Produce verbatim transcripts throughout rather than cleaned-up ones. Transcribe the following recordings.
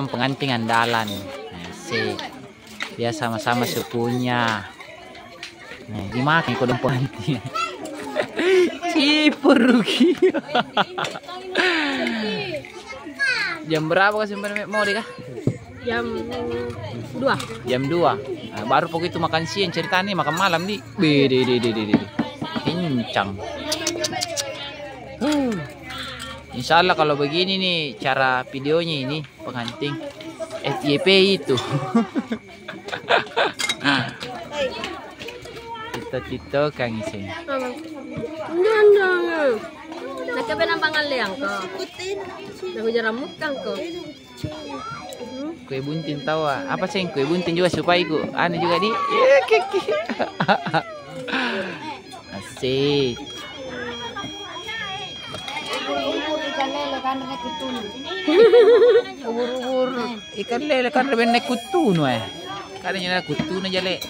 Pengantin andalan. Asik. Ya, sama-sama sukunya. Nah, dimakan kodong pengantin. Cipuruki. Jam berapa kah sampai mau deh kah? Jam dua. Jam dua. Nah, baru pokoknya itu makan siang ceritanya, makan malam di. Bede, de, de, de, de. Kencang. Huh. Insya Allah kalau begini nih cara videonya ini, pengantin F Y P itu. Tito-tito kang iseng. Enggak, enggak, enggak. Nakke benang pangalleang ko. Naku jaramukang ko. Kue bunting tawa. Apa seng kue bunting juga supaya ku anu juga di. Asik. Ubur-ubur ikan lele kanre kuttunu. Ubur-ubur ikan lele kanre benne kuttunu, eh. Kanre nyana kuttunu jale.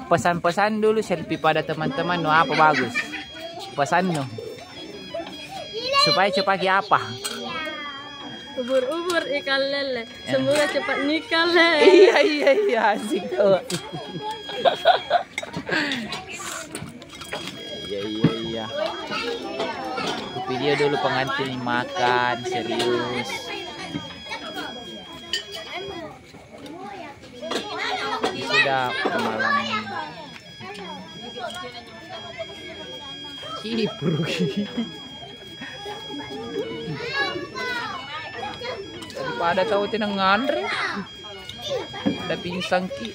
Pesan-pesan dulu selfie pada teman-teman, no apa bagus? Pesan no. Supaya cepaki apa? Ubur-ubur ikan lele. Semoga cepat nikah, Le. Iya, iya, iya, asik tuh. Iya, iya, iya. Aku video dulu pengantin makan, serius. Sudah malam. Sipuru. Daripada tau tenang nganre, ada pingsan ki.